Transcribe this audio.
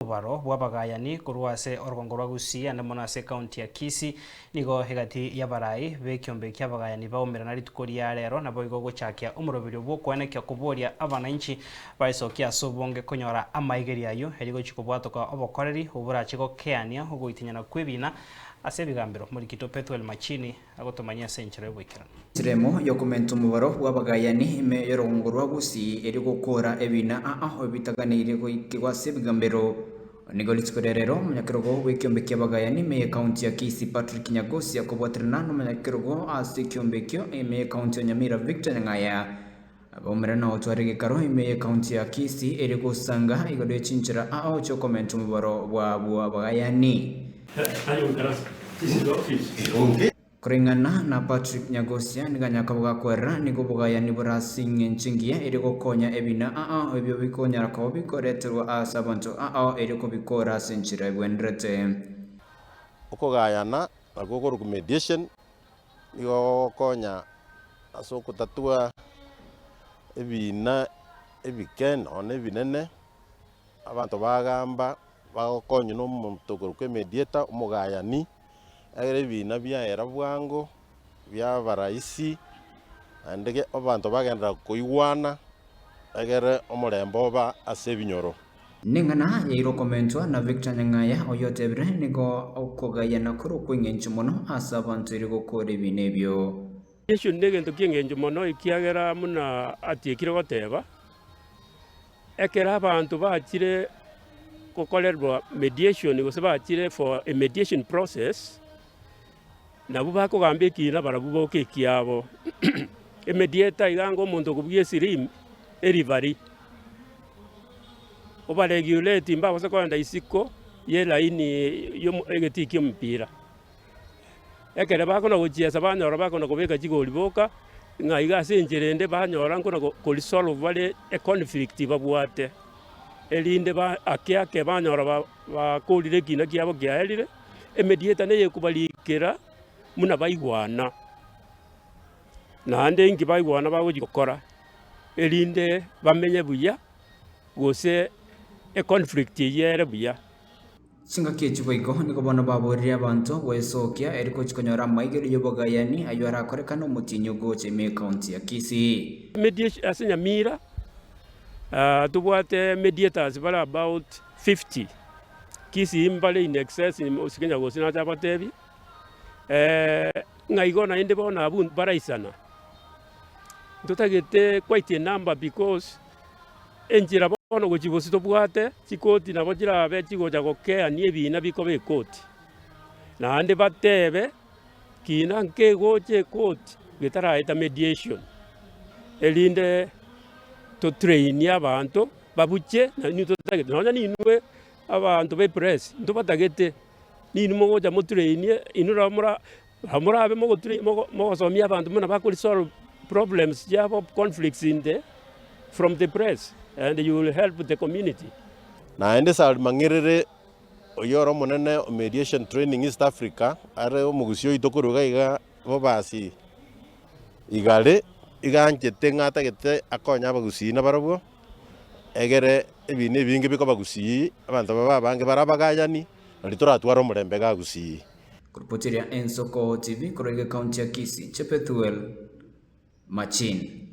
Omobaro bw'abagayani korwa ase orogongo rwa Gusii ande mono ase ekaunti ya Kisii nigo egati y'abarai b'ekiombe ki'abagayani baumerana rituko ria rero naboigo gochakia omoroberio bw'okoenekia koboria abananchi baesokie ase obonge konyora amaigerio ayio erio gochia kobwatoka obokoreri obwo borache gokeania ogoitinyana kw'ebina ase ebigambero. Morikito Pethuel Machini. Agotomanyia ase enchera y'oboikeranu. Enchera emo y'okomenta omobaro bw'abagayani ime y'orogongo rwa Gusii erio gokoora ebina aa ebitaganeire goikigwa ase ebigambero. Nigo rituko ria rero omonyakerogo bw'ekiombe ki'abagayani ime y'ekaunti ya Kisii Patrick Nyagosi akobwaterana n'omonyakerogo ase ekiombe ekio ime y'ekaunti ya Nyamira Victor Nyang'aya baumera na gotwara egekaro ime y'ekaunti ya Kisii erio gosanga igoro ye chinchera ao chi'okomenta omobaro bw'abwo abagayani. Koreng'ana na Patrick Nyagosia, nigo anyare gakwerera nigo obogayani bore ase eng'encho engiya erio gokonya ebina ao ebio bikonyara koba bikoreterwa ase abanto ao erio kobikora ase enchera ebwenerete. Okogayana nakwo okorokwa mediation Nigo gogokonya ase ogotatua ebina ebike nonya na ebinene, abanto bagamba bagokonywa na omonto okorokwa emediator, omogayani, ekero ebina biaera bwango, biaba rahisi, naende ge abanto bagenderera koigwana, egere omorembe oba ase ebinyoro. Neng'ana yairwe komentwa na Victor Nyang'aya oyio otebire nigo okogayana kore okw'engencho mono ase abanto erio gokora ebiina ebio. Yeso negento ki'engencho mono ekiagera buna atiekire goteba, ekero abanto bachire gokorerwa mediation gose bachire for a mediation process, nabwo bakogamba ekiina barabwo boka ekiabo. Emediator iga anga omonto okobugia esirimu, eribari, obaregulate mbagose kogenda isiko ye elaini yomo egetii kia omopira. Ekero bakona gochiesa banyora bakona kobeka chigori boka, ng'a iga ase enchera ende banyora nkona koresolve bare econflict babwate, erinde ba ake ake banyora ba bakorire ekina kiabo kiaerire, Emediator neyekobarikera buna baigwana, naende inki baigwana bagochia gokora, erinde bamenye buya, gose econflict eyio ere buya. Chingaki echi boigo nigo bono baboririe abanto goesokia eri gochia konyora amaigerio y'obogayani ayio arakorekane omotienyi ogocha ime ekaunti ya Kisii. Mediation ase Nyamira, tobwate mediators bare about 50. Kisii mbare in excess osike nyagosi nache abatebie, ng'a igo naende bono abwo baraisana. Ntotagete quite a number because enchera bono gochia bosio tobwate chikoti nabo chirabe chigocha gokeania ebina bikoba ekoti. Naende batebe kina nkegocha ekoti getaraeta mediation, erinde totrainie abanto babuche na inwe totagete nonya ninwe abanto be press ntobatagete, ninwe mogocha motrainie inwe nabo mora nabo morabe mogotrain mogo mogosomia abanto buna bakoresolve problems chiabo conflicts in the from the press and you will help the community. Naende Saul Mang'erere, oyio ore omonene o Mediation Training East Africa, are omogusii oito korwa iga iga Bobasi igare, iga anchete ng'a atagete akonye abagusii nabarabwo, egere ebina ebinge bikoba gusii, abanto babe abange bare abagayani, nario toratware omorembe igaa gusii. Koripoteria Ensoko TV korwa iga ekaunti ya Kisii, Chepethuel Machini.